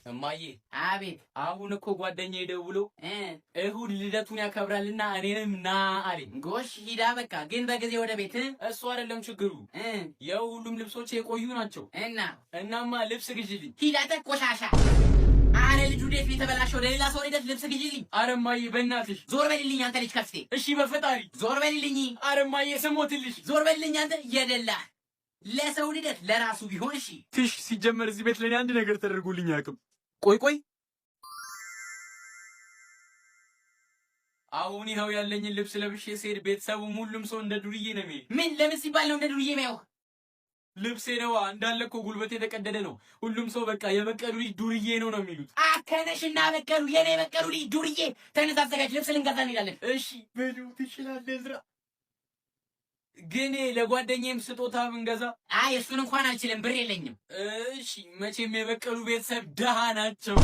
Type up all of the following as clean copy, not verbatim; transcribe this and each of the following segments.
እማዬ። አቤት። አሁን እኮ ጓደኛዬ ደውሎ እሁድ ልደቱን ያከብራልና እኔንም ና አለኝ። ጎሽ ሂዳ፣ በቃ ግን በጊዜ ወደ ቤት። እሱ አይደለም ችግሩ፣ ያው ሁሉም ልብሶች የቆዩ ናቸው። እና እናማ ልብስ ግዢልኝ። ሂድ አንተ ቆሻሻ። አረ ልጁ ልደት የተበላሸው ለሌላ ሰው ልደት ልብስ ግዢልኝ። አረ እማዬ በእናትሽ። ዞር በልልኝ አንተ ልጅ ከፍቴ። እሺ በፈጣሪ። ዞር በልልኝ። አረ እማዬ ስሞትልሽ። ዞር በልልኝ አንተ የደላ። ለሰው ልደት ለራሱ ቢሆን እሺ። ትሽ ሲጀመር እዚህ ቤት ለእኔ አንድ ነገር ተደርጎልኝ አያውቅም። ቆይ ቆይ፣ አሁን ይኸው ያለኝን ልብስ ለብሼ ስሄድ ቤተሰቡም ሁሉም ሰው እንደ ዱርዬ ነው የሚሄድ። ምን ለምን ሲባል ነው እንደ ዱርዬ የሚያየው? ልብሴ ነዋ፣ እንዳለ እኮ ጉልበቴ የተቀደደ ነው። ሁሉም ሰው በቃ የበቀሉ ልጅ ዱርዬ ነው ነው የሚሉት። አከነሽና በቀሉ የኔ በቀሉ ልጅ ዱርዬ። ተነስ አዘጋጅ፣ ልብስ ልንገዛ እንሄዳለን። እሺ በሉ፣ ትችላለህ እዝራ። ግን ለጓደኛዬም ስጦታ ብንገዛ? አይ እሱን እንኳን አልችልም፣ ብር የለኝም። እሺ መቼም የበቀሉ ቤተሰብ ደሃ ናቸው።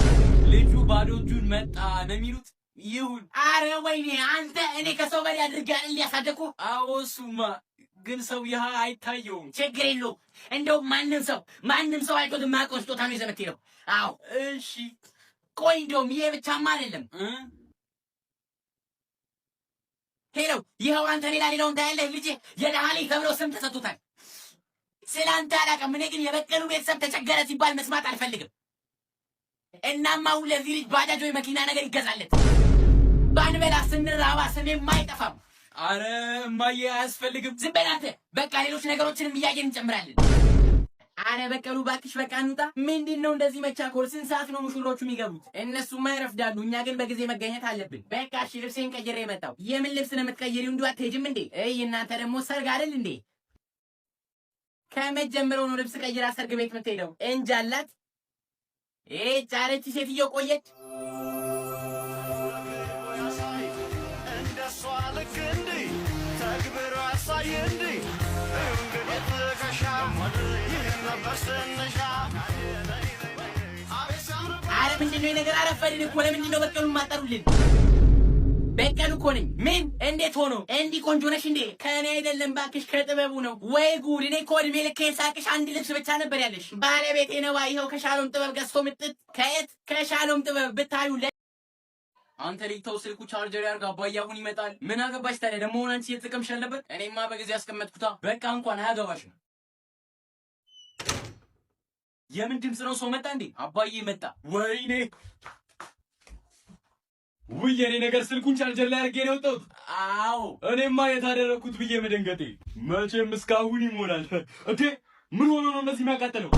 ልጁ ባዶ እጁን መጣ ነው የሚሉት። ይሁን። አረ ወይኔ አንተ፣ እኔ ከሰው በላይ አድርጌ አይደል ያሳደግኩህ? አዎ እሱማ፣ ግን ሰው ይህ አይታየውም። ችግር የለውም። እንደውም ማንም ሰው አይቶት የማያውቀውን ስጦታ ነው ይዘህ የምትሄደው። አዎ። እሺ። ቆይ እንደውም ይሄ ብቻማ አይደለም። Hello፣ ይኸው አንተ ሌላ ሌላውን ታያለህ። ልጄ የደሃ ልጅ ተብሎ ስም ተሰጥቶታል። ስለ አንተ አላውቅም። እኔ ግን የበቀሉ ቤተሰብ ተቸገረ ሲባል መስማት አልፈልግም። እናም አሁን ለዚህ ልጅ ባጃጅ ወይ መኪና ነገር ይገዛለት። ባንበላ ስንራባ ስሜም አይጠፋም። አረ እማዬ አያስፈልግም። ዝም በል አንተ። በቃ ሌሎች ነገሮችንም እያየን እንጨምራለን። አረ በቀሉ እባክሽ በቃ እንውጣ። ምንድን ነው እንደዚህ መቻኮል? ስንት ሰዓት ነው ሙሽሮቹ የሚገቡት? እነሱማ ይረፍዳሉ። እኛ ግን በጊዜ መገኘት አለብን። በቃ እሺ፣ ልብሴን ቀይሬ መጣሁ። የምን ልብስ ነው የምትቀይሪው? እንዲሁ አትሄጂም እንዴ? እይ እናንተ ደግሞ ሰርግ አይደል እንዴ? ከመጀመሪያው ነው ልብስ ቀይራ ሰርግ ቤት የምትሄደው? እንጃላት። ጫረች ሴትዮ ቆየች። እንደሷ ልክ እንዲህ ተግብሮ ያሳይ እንዲህ እንግዲህ ትከሻ ይህን ነበር ስንሻ። አረ ምንድን ነው የነገር? አረፈድን እኮ። ለምንድን ነው በቀሉን ማጠሩልን? በቀሉ እኮ ነኝ። ምን? እንዴት ሆኖ? እንዲህ ቆንጆ ነሽ እንዴ? ከእኔ አይደለም ባክሽ፣ ከጥበቡ ነው። ወይ ጉድ! እኔ እኮ እድሜ ልኬን ሳቅሽ አንድ ልብስ ብቻ ነበር ያለሽ። ባለቤቴ ነዋ። ይኸው ከሻሎም ጥበብ ገዝቶ ምጥጥ። ከየት? ከሻሎም ጥበብ ብታዩ። አንተ ልጅ ተው፣ ስልኩ ቻርጀር ያርግ፣ አባዬ አሁን ይመጣል። ምን አገባሽ ታዲያ? ደግሞ አሁን አንቺ እየተጠቀምሽ አልነበር? እኔማ በጊዜ ያስቀመጥኩታ። በቃ እንኳን አያገባሽም። የምን ድምፅ ነው? ሰው መጣ እንዴ? አባዬ መጣ። ወይኔ ውይ፣ የኔ ነገር ስልኩን ቻርጀር ላይ አድርጌ ነው የወጣሁት። አዎ። እኔማ የታደረግኩት ብዬ መደንገጤ። መቼም እስካሁን ይሞላል። እንዴ ምን ሆኖ ነው እንደዚህ የሚያቃጥለው?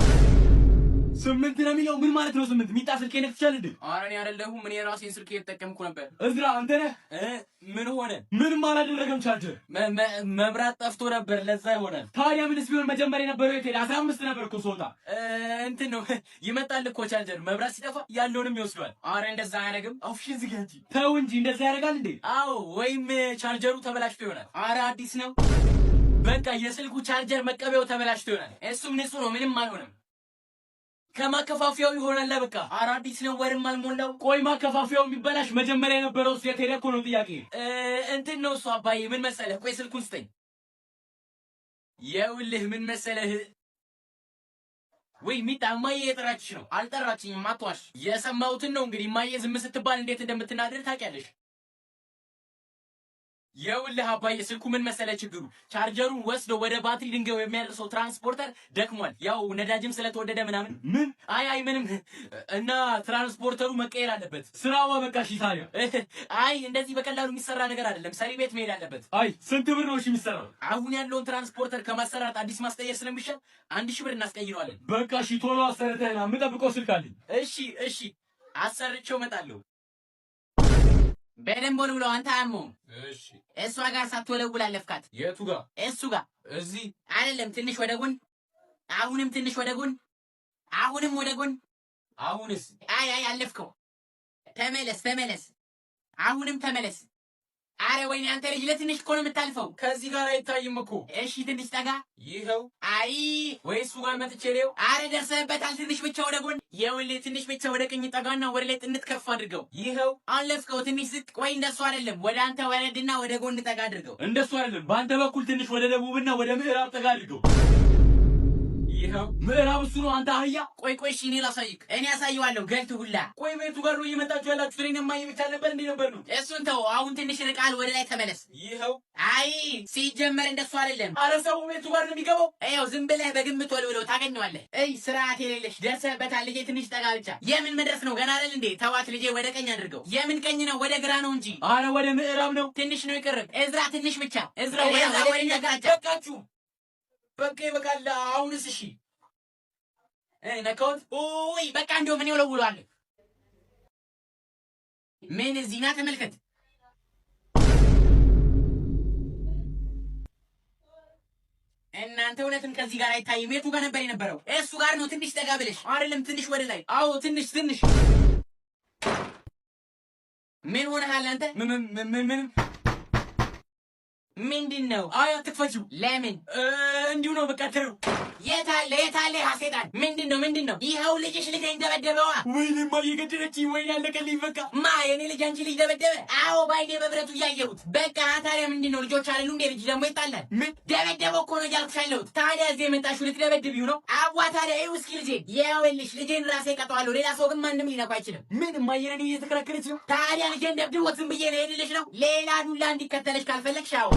8 ነው የሚለው ምን ማለት ነው? 8 ሚጣ ስልኬ ነክቻል እንዴ? ኧረ እኔ አይደለሁም። እኔ ራሴን ስልክ እየተጠቀምኩ ነበር። እዝራ አንተ ነህ? ምን ሆነ? ምንም አላደረገም ቻርጀር። መብራት ጠፍቶ ነበር፣ ለዛ ይሆናል። ታዲያ ምንስ ቢሆን መጀመሪያ የነበረው የት ሄደ? 15 ነበር እኮ ስወጣ። እንትን ነው፣ ይመጣል እኮ ቻርጀር መብራት ሲጠፋ ያለውንም ይወስዷል። አረ እንደዛ አያደርግም። አፍሽን ዝጊ አንቺ። ተው እንጂ እንደዛ ያደርጋል እንዴ? አዎ፣ ወይም ቻርጀሩ ተበላሽቶ ይሆናል። አረ አዲስ ነው። በቃ የስልኩ ቻርጀር መቀበያው ተበላሽቶ ይሆናል። እሱም ንጹህ ነው፣ ምንም አልሆነም። ከማከፋፈያው ይሆናል። በቃ አረ አዲስ ነው፣ ወርም አልሞላው። ቆይ ማከፋፈያው የሚበላሽ መጀመሪያ የነበረው የት ሄደ እኮ ነው ጥያቄ። እንትን ነው እሱ አባዬ፣ ምን መሰለህ? ቆይ ስልኩን ስጠኝ። የውልህ ምን መሰለህ? ወይ ሚጣ እማዬ የጠራችሽ ነው። አልጠራችኝም፣ አትዋሽ። የሰማሁትን ነው እንግዲህ። እማዬ ዝም ስትባል እንዴት እንደምትናደድ ታውቂያለሽ። የውልህ አባዬ ስልኩ ምን መሰለህ ችግሩ፣ ቻርጀሩን ወስዶ ወደ ባትሪ ድንጋዩ የሚያደርሰው ትራንስፖርተር ደክሟል። ያው ነዳጅም ስለተወደደ ምናምን። ምን? አይ አይ ምንም። እና ትራንስፖርተሩ መቀየር አለበት። ስራዋ በቃ እሺ ታዲያ። አይ እንደዚህ በቀላሉ የሚሰራ ነገር አይደለም። ሰሪ ቤት መሄድ አለበት። አይ ስንት ብር ነው እሺ የሚሰራው? አሁን ያለውን ትራንስፖርተር ከማሰራት አዲስ ማስቀየር ስለሚሻል 1000 ብር እናስቀይረዋለን። በቃ እሺ ቶሎ አሰርተህና የምጠብቀው ስልክ አለኝ። እሺ እሺ፣ አሰርቼው እመጣለሁ። በደንብ ወልውለው አንተ አያመውም። እሺ። እሷ ጋር ሳትወለውል አለፍካት። የቱ ጋር? እሱ ጋር። እዚህ? አይደለም፣ ትንሽ ወደ ጎን፣ አሁንም ትንሽ ወደ ጎን፣ አሁንም ወደ ጎን። አሁንስ? አይ አይ አለፍከው። ተመለስ ተመለስ፣ አሁንም ተመለስ። አረ ወይኔ አንተ ልጅ ለትንሽ እኮ ነው የምታልፈው። ከዚህ ጋር አይታይም እኮ። እሺ ትንሽ ጠጋ። ይኸው። አይ ወይ እሱ ጋር መጥቼ ሌው። አረ ደርሰህበታል። ትንሽ ብቻ ወደ ጎን። ይኸውልህ ትንሽ ብቻ ወደ ቀኝ ጠጋና ወደ ላይ ጥንት ከፍ አድርገው። ይኸው። አለፍከው። ትንሽ ዝቅ። ቆይ እንደሱ አይደለም። ወደ አንተ ወረድና ወደ ጎን ጠጋ አድርገው። እንደሱ አይደለም። በአንተ በኩል ትንሽ ወደ ደቡብና ወደ ምዕራብ ጠጋ አድርገው። ይኸው ምዕራብ እሱ ነው። አንተ አህያ። ቆይ ቆይ፣ እሺ እኔ ላሳይክ፣ እኔ አሳየዋለሁ። ገልቱ ሁላ። ቆይ ቤቱ ጋር ነው እየመጣችሁ ያላችሁት? እኔን እማዬ ብቻ ነበር እንዴ ነበር ነው? እሱን ተው፣ አሁን ትንሽ ርቃል፣ ወደ ላይ ተመለስ። ይኸው። አይ ሲጀመር እንደሱ አይደለም። አረ ሰው ቤቱ ጋር ነው የሚገባው። ይኸው ዝም ብለህ በግምት ወልውለው ታገኘዋለህ። እይ ስርዓት የሌለሽ ደርሰህበታል ልጄ። ትንሽ ጠጋ ብቻ። የምን መድረስ ነው ገና አይደል እንዴ? ተዋት ልጄ፣ ወደ ቀኝ አድርገው። የምን ቀኝ ነው? ወደ ግራ ነው እንጂ። አረ ወደ ምዕራብ ነው። ትንሽ ነው የቀረብ። እዝራ ትንሽ ብቻ እዝራ፣ ወደ ወደ አቅጣጫ። በቃችሁ፣ በቃ ይበቃል። አሁንስ እሺ ነካሁት። ውይ በቃ እንደው ምን ይወለውለዋል? ምን እዚህ ና ተመልከት። እናንተ እውነትም ከዚህ ጋር አይታይም። የቱ ጋር ነበር የነበረው? እሱ ጋር ነው። ትንሽ ጠጋ ብለሽ አይደለም፣ ትንሽ ወደ ላይ። አዎ ትንሽ ትንሽ። ምን ሆነሃል አንተ? ምን ምን ምን? ምንድን ነው? አይ አትክፈችው። ለምን? እንዲሁ ነው በቃ ተይው። የታለ የታለ ሴጣን? ምንድን ነው ምንድን ነው? ይኸው ልጅሽ ልጄን ደበደበዋ። ወይኔ እማዬ ገደለችኝ። ወይኔ አለቀልኝ በቃ። ማ የኔ ልጅ አንቺ ልጅ ደበደበ? አዎ ባይኔ በብረቱ እያየሁት። በቃ ታዲያ ምንድን ነው? ልጆች አይደሉ እንዴ? ልጅ ደግሞ ይጣላል። ምን ደበደበው እኮ ነው እያልኩሽ ያለሁት። ታዲያ እዚህ የመጣሽው ልትደበድቢው ነው? አዋ ታዲያ ይኸው እስኪ ልጄ፣ ይኸውልሽ ልጄን ራሴ እቀጣዋለሁ። ሌላ ሰው ግን ማንም ሊነካው አይችልም። ምን እማዬ እኔን እየተከራከረች ነው? ታዲያ ልጄን ደብድቦት ዝም ብዬ ልሄድልሽ ነው? ሌላ ዱላ እንዲከተለሽ ካልፈለግሽ አዎ።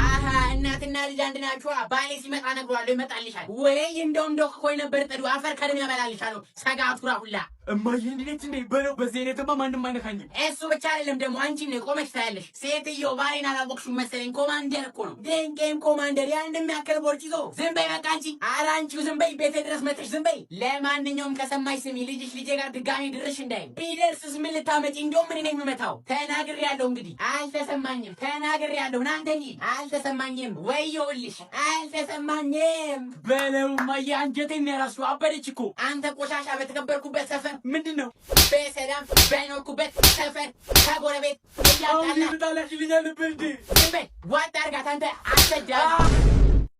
አሀ እናትና ልጅ አንድ ናችኋ። ባሌ ሲመጣ እነግረዋለሁ፣ ይመጣልሻል። ወይ እንደው እንደው እኮ ነበር ጥዱ አፈር ከደም ያበላልሻለሁ። ሰጋቱራ ሁላ። እማዬ እንዲህ ነች እንዴ? በለው በዚህ አይነትማ ማንም አይነካኝም። እሱ ብቻ አይደለም ደግሞ አንቺም ነው ቆመሽ ታያለሽ። ሴትዮ ባሌን አላወቅሽውም መሰለኝ። ኮማንደር እኮ ነው፣ ድንቄም ኮማንደር። ያን የሚያክል ቦርጭ ይዞ ዝም በይ በቃ አንቺ። ኧረ አንቺው ዝም በይ፣ ቤቴ ድረስ መተሽ ዝም በይ። ለማንኛውም ከሰማሽ ስሚ፣ ልጅሽ ልጄ ጋር ድጋሚ ድርሽ እንዳይል። ቢደርስስ ምን ልታመጪ? እንደውም ምን ነኝ የምመታው? ተናግሬያለሁ። እንግዲህ አልተሰማኝም። ተናግሬያለሁ። ና አንተ እንሂድ። አልተሰማኝም። ወዮልሽ፣ አልተሰማኝም። በለው እማዬ አንጀቴን ነው ያራስሽው። አበደች እኮ። አንተ ቆሻሻ፣ በተከበርኩበት ሰፈር ምንድን ነው በሰላም በኖርኩበት ሰፈር ከጎረቤት አሁን እያጣላ ይመጣላችልኛል ነበር እንዴ? ዝም በል ዋጥ አድርጋት አንተ አሰዳቢ።